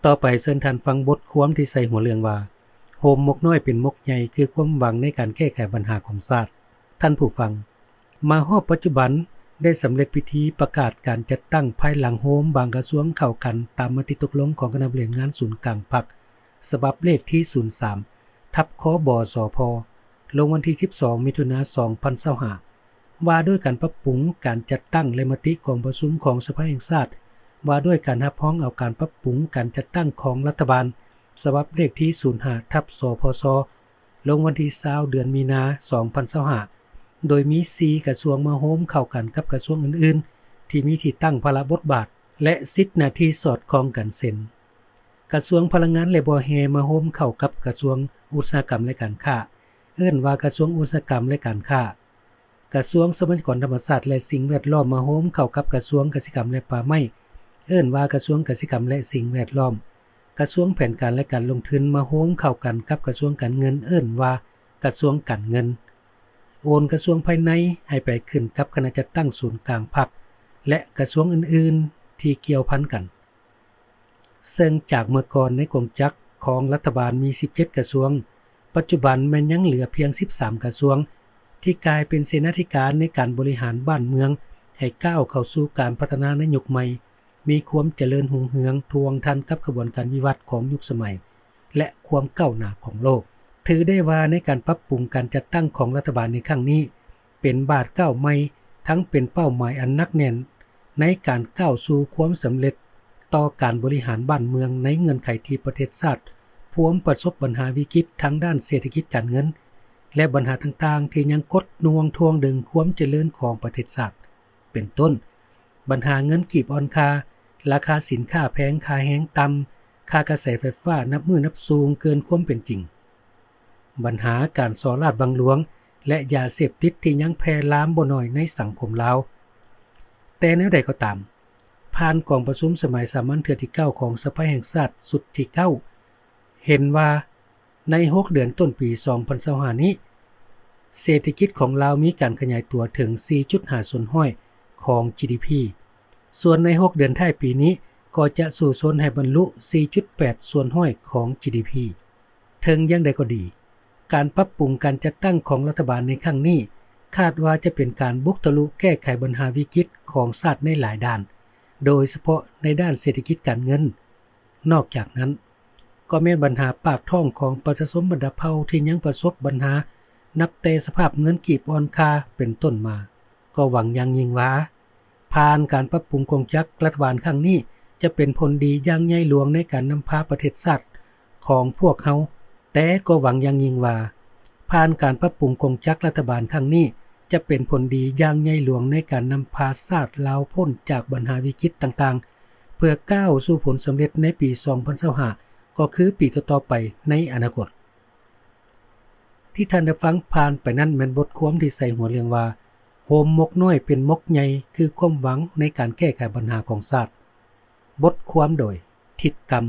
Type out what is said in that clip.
ຕໍ່ໄປເຊີນທ່ານຟັງບົດຄວາມທີ່ໃສ່ຫົວເລື່ອງວ່າ ໂຮມມົກນ້ອຍເປັນມົກໃຫຍ່ ຄືຄວາມຫວັງໃນການແກ້ໄຂບັນຫາຂອງຊາດ. ທ່ານຜູ້ຟັງ, ມາຮອດປັດຈຸບັນໄດ້ສຳເລັດພິທີປະກາດການຈັດຕັ້ງພາຍຫຼັງໂຮມບາງກະຊວງເຂົ້າກັນຕາມມະຕິຕົກລົງຂອງຄະນະບໍລິຫານງານສູນກາງພັກ ສະບັບເລກທີສູນສາມ ທັບ ຄບສພ ລົງວັນທີສິບສອງ ມິຖຸນາ ສອງພັນຊາວຫ້າ ວ່າດ້ວຍການປັບປຸງການຈັດຕັ້ງ ແລະ ມະຕິກອງປະຊຸມຂອງສະພາແຫ່ງຊາດ ວ່າດ້ວຍການຮັບຮອງເອົາການປັບປຸງການຈັດຕັ້ງຂອງລັດຖະບານ ສະບັບເລກທີສູນຫ້າ ທັບ ສພຊ ລົງວັນທີຊາວ ເດືອນມີນາ ສອງພັນຊາວຫ້າ ໂດຍມີສີ່ກະຊວງມາໂຮມເຂົ້າກັນກັບກະຊວງອື່ນໆ ທີ່ມີທີ່ຕັ້ງ, ພາລະບົດບາດ ແລະ ສິດໜ້າທີ່ສອດຄ່ອງກັນ ເຊັ່ນ: ກະຊວງພະລັງງານ ແລະ ບໍ່ແຮ່ ມາໂຮມເຂົ້າກັບກະຊວງອຸດສາຫະກຳ ແລະ ການຄ້າ, ເອີ້ນວ່າກະຊວງອຸດສາຫະກຳ ແລະ ການຄ້າ. ກະຊວງຊັບພະຍາກອນທຳມະຊາດ ແລະ ສິ່ງແວດລ້ອມ ມາໂຮມເຂົ້າກັບກະຊວງກະສິກຳ ແລະ ປ່າໄມ້, ເອີ້ນວ່າກະຊວງກະສິກຳ ແລະ ສິ່ງແວດລ້ອມ. ກະຊວງແຜນການ ແລະ ການລົງທຶນ ມາໂຮມເຂົ້າກັນກັບກະຊວງການເງິນ, ເອີ້ນວ່າກະຊວງການເງິນ. ໂອນກະຊວງພາຍໃນໃຫ້ໄປຂຶ້ນກັບຄະນະຈັດຕັ້ງສູນກາງພັກ ແລະ ກະຊວງອື່ນໆທີ່ກ່ຽວພັນກັນ. ເຊິ່ງຈາກເມື່ອກ່ອນໃນກົງຈັກຂອງລັດຖະບານມີສິບເຈັດກະຊວງ, ປັດຈຸບັນແມ່ນຍັງເຫຼືອພຽງສິບສາມກະຊວງ ທີ່ກາຍເປັນເສນາທິການໃນການບໍລິຫານບ້ານເມືອງ ໃຫ້ກ້າວເຂົ້າສູ່ການພັດທະນາໃນຍຸກໃໝ່, ມີຄວາມຈະເລີນຮຸ່ງເຮືອງ, ທ່ວງທັນກັບຂະບວນການວິວັດຂອງຍຸກສະໄໝ ແລະ ຄວາມກ້າວໜ້າຂອງໂລກ. ຖືໄດ້ວ່າໃນການປັບປຸງການຈັດຕັ້ງຂອງລັດຖະບານໃນຄັ້ງນີ້ ເປັນບາດກ້າວໃໝ່, ທັງເປັນເປົ້າໝາຍອັນໜັກແໜ້ນໃນການກ້າວສູ່ຄວາມສຳເລັດຕໍ່ການບໍລິຫານບ້ານເມືອງໃນເງື່ອນໄຂທີ່ປະເທດຊາດພວມປະສົບບັນຫາວິກິດທາງດ້ານເສດຖະກິດການເງິນ ແລະ ບັນຫາຕ່າງໆທີ່ຍັງກົດໜ່ວງຖ່ວງດຶງຄວາມຈະເລີນຂອງປະເທດຊາດ. ເປັນຕົ້ນ, ບັນຫາເງິນກີບອ່ອນຄ່າ, ລາຄາສິນຄ້າແພງ, ຄ່າແຮງຕ່ຳ, ຄ່າກະແສໄຟຟ້ານັບມື້ນັບສູງເກີນຄວາມເປັນຈິງ, ບັນຫາການສໍ້ລາດບັງຫຼວງ ແລະ ຢາເສບຕິດທີ່ຍັງແຜ່ລາມບໍ່ໜ້ອຍໃນສັງຄົມລາວ. ແຕ່ແນວໃດກໍຕາມ, ຜ່ານກອງປະຊຸມສະໄໝສາມັນເທື່ອທີເກົ້າຂອງສະພາແຫ່ງຊາດຊຸດທີເກົ້າ ເຫັນວ່າ ໃນຫົກເດືອນຕົ້ນປີສອງພັນຊາວຫ້ານີ້, ເສດຖະກິດຂອງລາວມີການຂະຫຍາຍຕົວເຖິງສີ່ຈຸດຫ້າສ່ວນຮ້ອຍຂອງ ຈີດີພີ, ສ່ວນໃນຫົກເດືອນທ້າຍປີນີ້ກໍຈະສູ້ຊົນໃຫ້ບັນລຸສີ່ຈຸດແປດສ່ວນຮ້ອຍຂອງ ຈີດີພີ. ເຖິງຢ່າງໃດກໍດີ, ການປັບປຸງການຈັດຕັ້ງຂອງລັດຖະບານໃນຄັ້ງນີ້ ຄາດວ່າຈະເປັນການບຸກທະລຸແກ້ໄຂບັນຫາວິກິດຂອງຊາດໃນຫຼາຍດ້ານ, ໂດຍສະເພາະໃນດ້ານເສດຖະກິດການເງິນ. ນອກຈາກນັ້ນ, ກໍແມ່ນບັນຫາປາກທ້ອງຂອງປະຊາຊົນບັນດາເຜົ່າທີ່ຍັງປະສົບບັນຫານັບແຕ່ສະພາບເງິນກີບອ່ອນຄ່າເປັນຕົ້ນມາ. ກໍຫວັງຢ່າງຍິ່ງວ່າ ຜ່ານການປັບປຸງກົງຈັກລັດຖະບານຄັ້ງນີ້ ຈະເປັນຜົນດີຢ່າງໃຫຍ່ຫຼວງໃນການນຳພາປະເທດຊາດຂອງພວກເຮົາ, ແຕ່ກໍຫວັງຢ່າງຍິ່ງວ່າ ຜ່ານການປັບປຸງກົງຈັກລັດຖະບານຄັ້ງນີ້ ຈະເປັນຜົນດີຢ່າງໃຫຍ່ຫຼວງໃນການນຳພາຊາດລາວພົ້ນຈາກບັນຫາວິກິດຕ່າງໆ ເພື່ອກ້າວສູ່ຜົນສຳເລັດໃນປີສອງພັນຊາວຫ້າ ກໍຄືປີຕໍ່ໆໄປໃນອະນາຄົດ. ທີ່ທ່ານໄດ້ຟັງຜ່ານໄປນັ້ນແມ່ນບົດຄວາມທີ່ໃສ່ຫົວເລື່ອງວ່າ ໂຮມມົກນ້ອຍເປັນມົກໃຫຍ່ ຄືຄວາມຫວັງໃນການແກ້ໄຂບັນຫາຂອງຊາດ. ບົດຄວາມໂດຍ ທິດກຳ